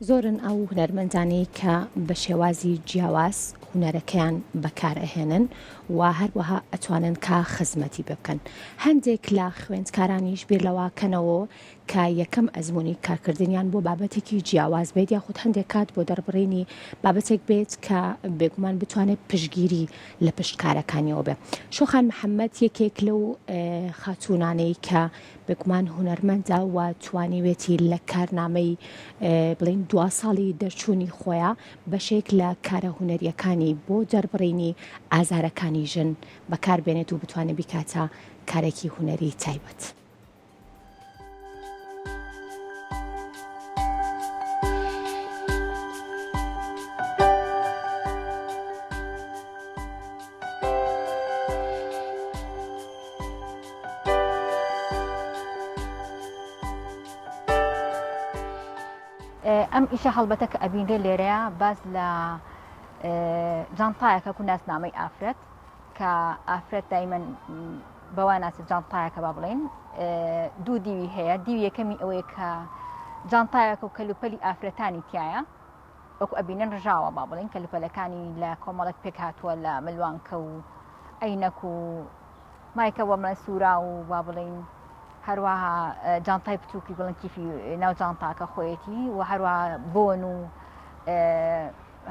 زۆرن ئەو هونەرمەندانەی کە بە شێوازی جیاواز هونەرەکەیان بەکار ئەهێنن و هەروەها ئەتوانن کە خزمەتی پێ بکەن. هەندێک لە خوێندکارانیش بیر لەوە کەنەوە کە یەکەم ئەزموونی کارکردنیان بۆ بابەتێکی جیاواز بێت یاخود هەندێک کات بۆ دەربڕینی بابەتێک بێت کە بێگومان بتوانێت پشتگیری لە پشت کارەکانیەوە بێ. شۆخان محەمەد یەکێک لەو خاتوونانەی کە بێگومان هونەرمەندە و توانیوێتی لە کارنامەی بڵێین دوا ساڵی دەرچوونی خۆیا بەشێک لە کارە هونەرییەکانی بۆ دەربڕینی ئازارەکانی ژن بەکار بێنێت و بتوانێت بیکاتە کارێکی هونەری تایبەت. ئەم ئیشە هەڵبەتە کە ئەبینرێ لێرەیە باس لە جانتایەکە کو ناسنامەی ئافرەت کە ئافرەت دایمەن بەوا ناسی جانتایەکە با بڵین دوو دیوی هەیە دیوی یەکەمی ئەوەیە کە جانتایەکە و کەلوپەلی ئافرەتانی تایە وەکو ئەبینن ڕژاوە با بڵین کەلوپەلەکانی لە کۆمەڵک پێک هاتووە لە ملوانکە و عینەک و مایکە وەمە سوورا و با بڵین هەروەها جانتای بچووکی بڵن کیفی ناو جانتاکە خۆیەتی و هەروە بۆن و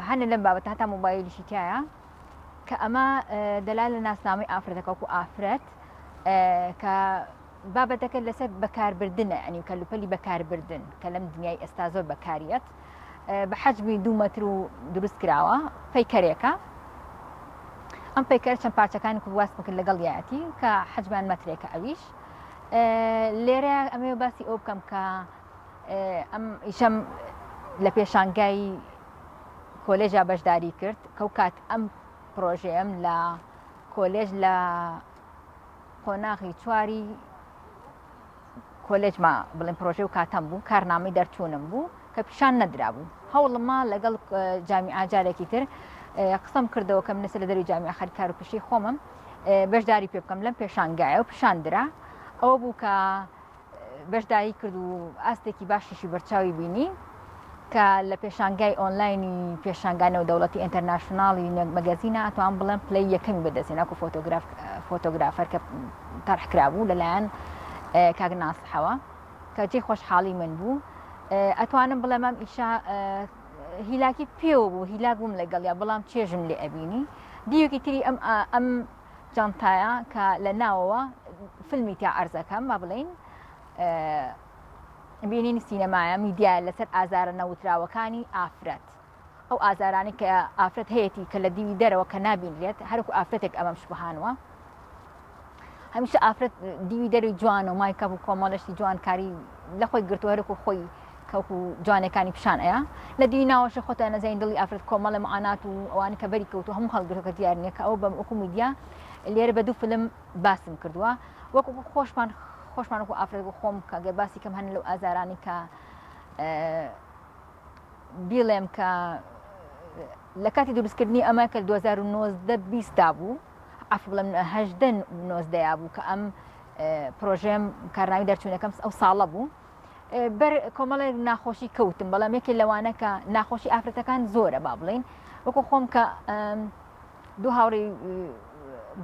هەنە لەم بابەت هەتا مۆبایلیشی تایە کە ئەمە دەلا لە ناسنامەی ئافرەتەکە وەکو ئافرەت کە بابەتەکە لەسەر بەکاربردنە ئەنی کەلوپەلی بەکاربردن کە لەم دنیای ئێستا زۆر بەکاریەت بە حەجمی دوو مەتر و دروست کراوە پەیکەرێکە ئەم پەیکەر چەند پارچەکانی کوواس بکرد لەگەڵ یایەتی کە حەجمان مەترێکە ئەویش لێرە ئەمێ باسی ئەو بکەم کە ئەم ئیشەم لە پێشانگای کۆلێژا بەشداری کرد کەو کات ئەم پرۆژەیەم لە کۆلێژ لە قۆناغی چواری کۆلێجما بڵێن پرۆژە و کاتەم بوو کارنامەی دەرچوونم بوو کە پیشان نەدرابوو هەوڵما لەگەڵ جامیعە جارێکی تر قسەم کردەوە کە منەسە لە دەروی جامیعە خەریک کار و پیشەی خۆمم بەشداری پێ بکەم لەم پێشانگایە و پیشان درا ئەوە بوو کە بەشداری کرد و ئاستێکی باشیشی بەرچاوی بینی کە لە پێشانگای ئۆنلاینی پێشانگا نێودەوڵەتی international ی مەگەزینە ئەتوان بڵێم پلەی یەکەمی بەدەستهێنا وەکو فۆتۆگراف photographer کە تەرح کرابوو لەلایەن کاک ناسحەوە کە جێی خۆشحاڵی من بوو ئەتوانم بڵێم ئەم ئیشە هیلاکی پێوە بوو هیلاک بووم لەگەڵیا بەڵام چێژم لێ ئەبینی دیوێکی تری ئەم ئەم جانتایە کە لە ناوەوە فیلمی تیا عەرزەکەم با بڵین بینینی سینەمایە میدیایە لەسەر ئازارە نەوتراوەکانی ئافرەت ئەو ئازارانەی کە ئافرەت هەیەی کە لە دیوی دەرەوە کە نابینرێت هەرکو ئافرەتێک ئەمەم شبهانوە هەمیشە ئافرەت دیوی دەروی جوان و مایکەپ و کۆمەڵشتی جوانکاری لە خۆی گرتو هەرکو خۆی کەوکو جوانەکانی پیشان ئەیا لە دیوی ناوەشە خۆتان نەزانین دڵی ئافرەت کۆمەڵە معانات و ئەوانی کە بەری کەوتو هەموو هەڵگرتو کە دیار نییە کە ئەو بەم وەکو میدیا لێرە بە دوو فیلم باسم کردووە وەکو خۆشمان خۆشمان وەکو ئافرەت وەکو خۆم کە گەر باسی کەم هەن لەو ئازارانی کە بیڵێم کە لە کاتی دروستکردنی ئەمە کە 2019 20 بوو عفو بڵێم هەژدە نۆزدەیا بوو کە ئەم پرۆژێم کارناوی دەرچوونەکەم ئەو ساڵە بوو بەر کۆمەڵێک ناخۆشی کەوتم بەڵام یەکێ لەوانە کە ناخۆشی ئافرەتەکان زۆرە با بڵین وەکو خۆم کە دوو هاوڕێی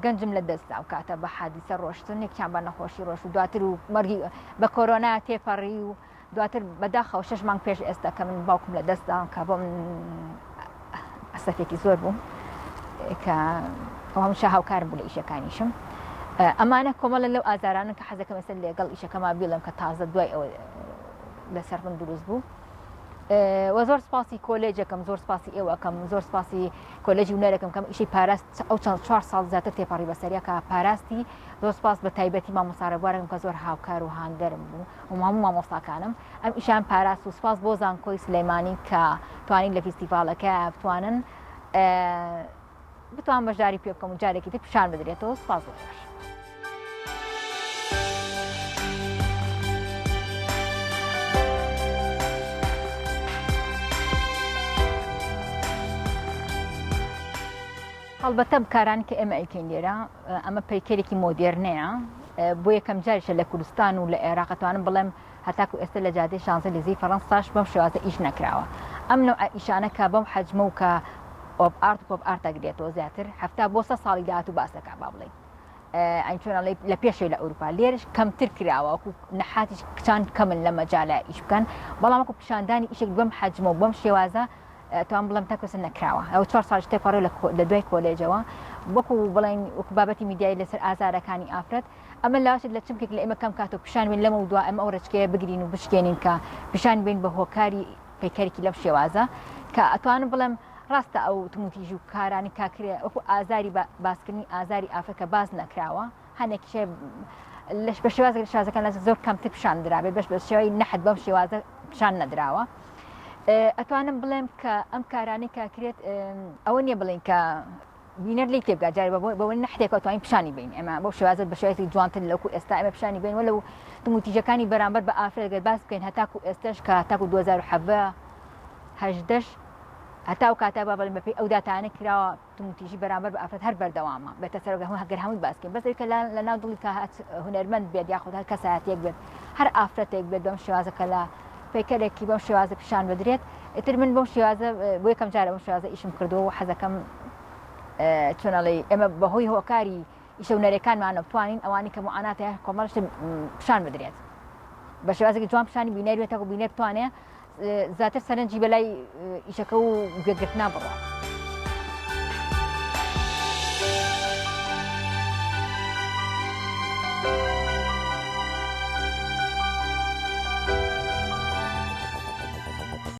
گەنجم لە دەستدا و کاتە بە حادیسە ڕۆشتن یەکیان بە نەخۆشی ڕۆشت و دواتر و مەرگی بە کۆرۆنا تێپەڕی و دواتر بەداخەوە شش مانگ پێش ئێستا کە من باوکم لە دەستدا کە بۆ من ئەسەفێکی زۆر بوو کە ئەو هەمیشە هاوکارم بوو لە ئیشەکانیشم ئەمانە کۆمەڵە لەو ئازارانن کە حەزەکەم ئێستا لەگەڵ ئیشەکەما بیڵێم کە تازە دوای ئەوە لەسەر من دروست بوو وە زۆر سپاسی کۆلێجەکەم زۆر سپاسی ئێوەکەم زۆر سپاسی کۆلێجی هونەرەکەم کەم ئیشی پاراست ئەو چەند چوار ساڵ زیاتر تێپەڕی بەسەریا کە پاراستی زۆر سپاس بە تایبەتی مامۆستا ڕێبوارەکەم کە زۆر هاوکار و هاندەرم بوو و هەموو مامۆستاکانم ئەم ئیشان پاراست و سپاس بۆ زانکۆی سلێمانی کە توانین لە فیستیڤاڵەکە بتوانن بتوان بەشداری پێ بکەم و جارێکی تر پیشان بدرێتەوە سپاس بۆ ئێوەش. هەڵبەتە کارانی کە ئێمە ئەیکەین لێرە ئەمە پەیکەرێکی مۆدێرنەیە بۆ یەکەم جاریشە لە کوردستان و لە عێراق ئەتوانم بڵێم. هەتاکو ئێستا لە جادەی شانزە لیزەی فەڕەنساش بەم شێوازە ئیش نەکراوە ئەم نەوعە ئیشانە کە بەم حەجمە و کە op art و pop art ئەگرێتەوە زیاتر 70 بۆ 100 ساڵی داهاتوو باس دەکا با بڵێین ئەین چۆن ئەڵێی لە پێشەوەی لە ئەوروپا لێرش کەمتر کراوە وەکو نەحاتیش کچان کەمن لە مەجالە ئیش بکەن بەڵام وەکو پیشاندانی ئیشێک بەم حەجمە و بەم شێوازە توان بڵێم تا کەسە نەکراوە ئەو چوار ساڵش تێپەڕێ لە دوای کۆلێجەوە وەکو بڵێن وەکو بابەتی میدیایی لەسەر ئازارەکانی ئافرەت ئەمە لاشت لە چمکێک لە ئێمە کەم کات و پیشان بین لەمە و دوا ئەمە ئەو ڕێچکەیە بگرین و بشکێنین کە پیشان بین بە هۆکاری پەیکەرێکی لەم شێوازە کە ئەتوانم بڵێم ڕاستە ئەو توندوتیژی و کارانی کاکرێ وەکو ئازاری باسکردنی ئازاری ئافرەت کە باس نەکراوە هەنێکیش لەش بە شێوازێک لە شێوازەکان لە زۆر کەمتر پیشان درابێ بەش بە شێوەی نەحت بەم شێوازە پیشان نەدراوە ئەتوانم بڵێم کە ئەم کارانەی کاکرێت ئەوە نییە بڵین کە بینەر لێی تێبگا جارێ بەوە نەحتێک ئەتوانین پیشانی بین ئێمە بەو شێوازە بە شێوازێکی جوانتر لەوکو ئێستا ئێمە پیشانی بین وەلو توندوتیژەکانی بەرامبەر بە ئافرەت گەر باس بکەین هەتاکو ئێستاش کە هەتاکو 2017 هەژدەش هەتا ئەو کاتە با بڵێن بەپێی ئەو داتایانە کراوە توندوتیژی بەرامبەر بە ئافرەت هەر بەردەوامە بێتە سەر گەر هەمووی باس بکەین بەس ئەوی کە لە ناو دڵی کە هونەرمەند بێت یاخود هەر کەسایەتیەک بێت هەر ئافرەتێک بێت بەم شێوازە کە لە پەیکەرێکی بەم شێوازە پیشان بدرێت ئیتر من بەم شێوازە بۆ یەکەم جارە بەم شێوازە ئیشم کردووە و حەزەکەم چۆن ئەڵێی ئێمە بەهۆی هۆکاری ئیشە هونەرەکانمانەوە بتوانین ئەوانی کە معانات هەیە کۆمەڵ شت پیشان بدرێت بە شێوازێکی جوان پیشانی بینەر بێت تاکو بینەر بتوانێت زیاتر سەرنجی بەلای ئیشەکە و گوێگرتنا بڕات.